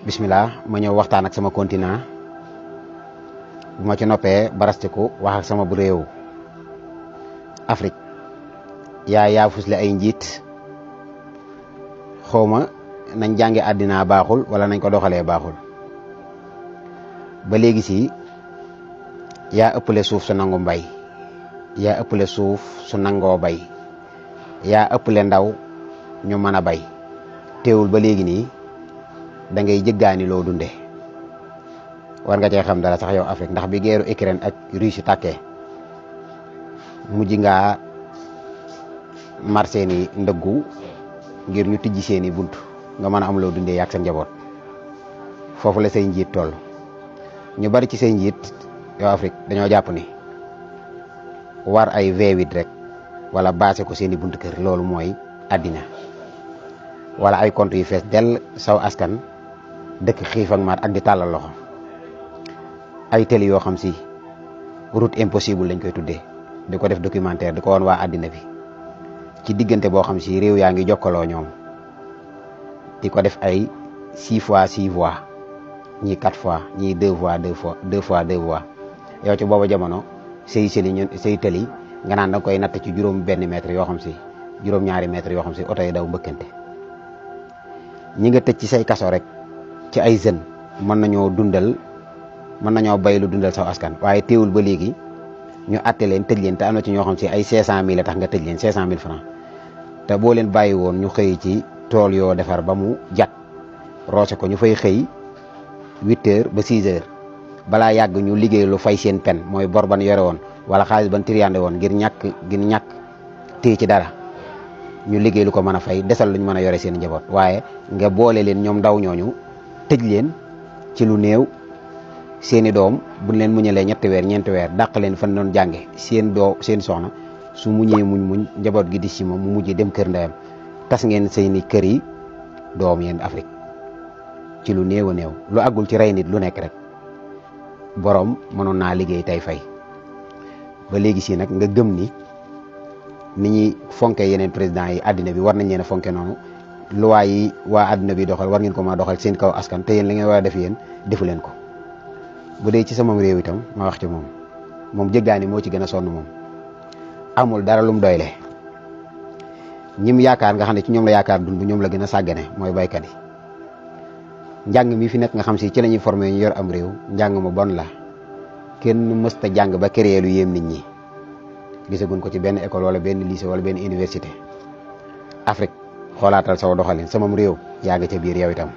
bismillah ma ñëw waxtaan ak sama continent bu ma ci noppee barastiku wax ak sama bu réew Afrique yaa fusle ay njiit xawma nañ jànge àddina baaxul wala nañ ko doxalee baaxul ba léegi si yaa ëppale suuf su nangu mbay yaa ëppale suuf su nangoo bay yaa ëppale ndaw ñu mën a bay teewul ba léegi nii da ngay jëggaani loo dunde war nga cee xam dara sax yow Afrique ndax bi guerru Ukraine ak Russie tàkkee mujj ngaa mar seeni ndëggu ngir ñu tijji seeni bunt nga mën a am loo dundee yàgg sa njaboot foofu la say njiit toll ñu bari ci say njiit yow Afrique dañoo jàpp ni war ay V8 rek wala baase ko seeni bunt kër loolu mooy àddina wala ay compte yu fees dell saw askan dëkk xiif ak mar ak di tàllal loxo ay télé yoo xam si route impossible lañ koy tuddee di ko def documentaire di ko woon waa àddina bi ci diggante boo xam si réew yaa ngi jokkaloo ñoom di ko def ay 6 fois 6 voies ñii 4 fois ñii 2 fois 2 fois yow ci booba jamono say tëli nga naan da nga koy natt ci juróom benn mètre yoo xam si juróom ñaari mètre yoo xam si oto yi daw mbëkkante ñi nga tëj ci say kaso rek ci ay jeunes mën nañoo bay lu dundal saw askan waaye teewul ba léegi ñu àtte leen tëj leen te am na ci ñoo xam si ay 500000 la tax nga tëj leen 500000 francs te boo leen bàyyi woon ñu xëy ci tool yoo defar ba mu jag roose ko ñu fay xëy 8h ba 6h balaa yàgg ñu liggéey lu fay seen pen mooy bor ban yore woon wala xaalis ban triandé woon ngir ñàkk téye ci dara ñu liggéey lu ko mën a fay desal luñ mën a yore seen njaboot waaye nga boole leen ñoom ndaw ñooñu tëj leen ci lu néew seeni doom buñ leen muñalee ñetti weer ñeenti weer dàq leen fan doon jànge seen soxna su muñee muñ njaboot gi di ci moom mu mujj dem kër ndeyam tas ngeen seeni kër yi doom yéen Afrique ci lu néew a néew lu àggul ci rey nit lu nekk rek borom mënoon naa liggéey tey fay ba léegi si nag nga gëm ni ñuy fonke yeneen président yi àddina bi war nañ leen a fonke noonu loi yi waa àddina bi doxal war ngeen ko ma doxal seen kaw askan te yéen li ngeen war a def yéen defu leen ko bu dee ci sama réew itam ma wax ci moom jëggaani moo ci gën a sonn moom amul dara lum doyle ñim yaakaar nga xam ne ci ñoom la yaakaar dund ñoom la gën a sàggane mooy baykat yi njàng mi fi nekk nga xam si ci la ñuy formé ñu yor am réew njàng ma bon la kenn mësta jàng ba créé lu yéem nit ñi gisaguñ ko ci benn école wala benn lycée wala benn université Afrique xoolaatal saw doxalin samam réew yaa nga ca biir yow itam